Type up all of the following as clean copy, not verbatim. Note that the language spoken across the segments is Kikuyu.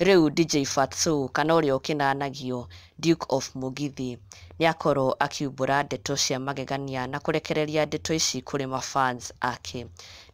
Rĩu DJ Fatxo kana ũrĩa ũkĩnanagio Duke of Mugithi nĩakorwo akiumbũra ndeto cia magegania na kũrekereria ndeto ici kũrĩ mafans ake.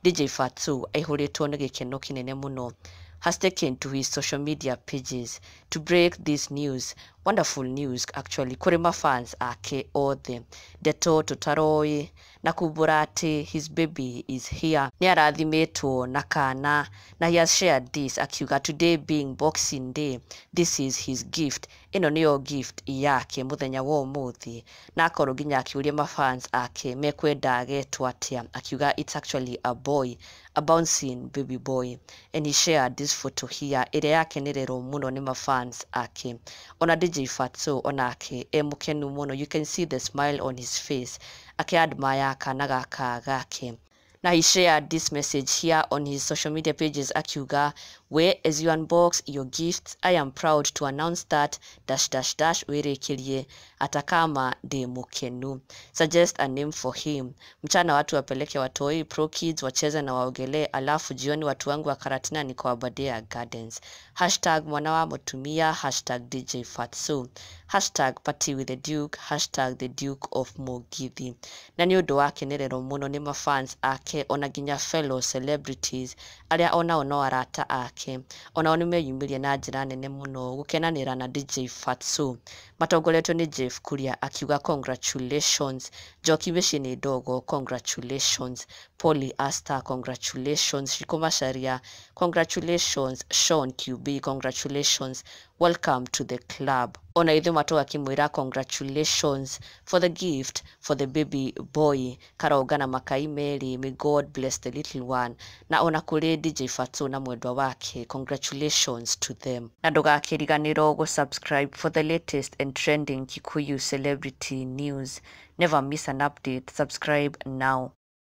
DJ Fatxo aihũrĩtwo nĩ gĩkeno kĩnene mũno has taken to his social media pages to break this news, wonderful news actually, kũrĩ mafans ake othe. Ndeto tũtaroĩ na kumbũra atĩ his baby is here. Nĩ arathimĩtwo na kana na he has shared this akiuga, "Today being Boxing Day, this is his gift." Ĩno nĩyo gift yake mũthenya wa ũmũthĩ, na akorwo nginya akĩũria mafans ake mekwenda agetwo atĩa, akiuga it's actually a boy, a bouncing baby boy, and he shared this photo here ĩrĩa yakenererwo mũno nĩ mafans ake. Ona DJ Fatxo onake e mũkenu mũno, you can see the smile on his face akĩadmire kana gaka gake. Na he shared this message here on his social media pages akiuga, "We, as you unbox your gifts, I am proud to announce that dash dash dash wĩrĩkĩrie atakama ndĩ mũkenu. Suggest a name for him. Mchana watu wapeleke watoi Pro Kids wacheze na waogelee, alafu jioni watu wangu wa Karatina niko Aberdare Gardens. Hashtag mwana wa mũtumia, #DJFatso, #PartyWithTheDuke, #TheDukeOfMugithi." Na nĩ ũndũ wa kenererwo mũno nĩ mafans ake, ona nginya fellow celebrities arĩa onao no arata ake, onao nĩ meyumĩria na njĩra nene mũno gũkenanĩra na DJ Fatxo matongoretio nĩ Jeff Kuria, akiuga, "Congratulations Njoki mĩciĩ nĩ ndogo, congratulations Polly Asta, congratulations Shiko Macharia, congratulations Sean QB, congratulations, welcome to the club." Ona ithuĩ matũgakĩmwĩra congratulations for the gift, for the baby boy karonga na makai merĩ. May God bless the little one. Na ona kũrĩ DJ Fatxo na mwendwa wake, congratulations to them. Na ndũgakĩriganĩrwo gũ-subscribe for the latest and trending Kikuyu celebrity news. Never miss an update. Subscribe now.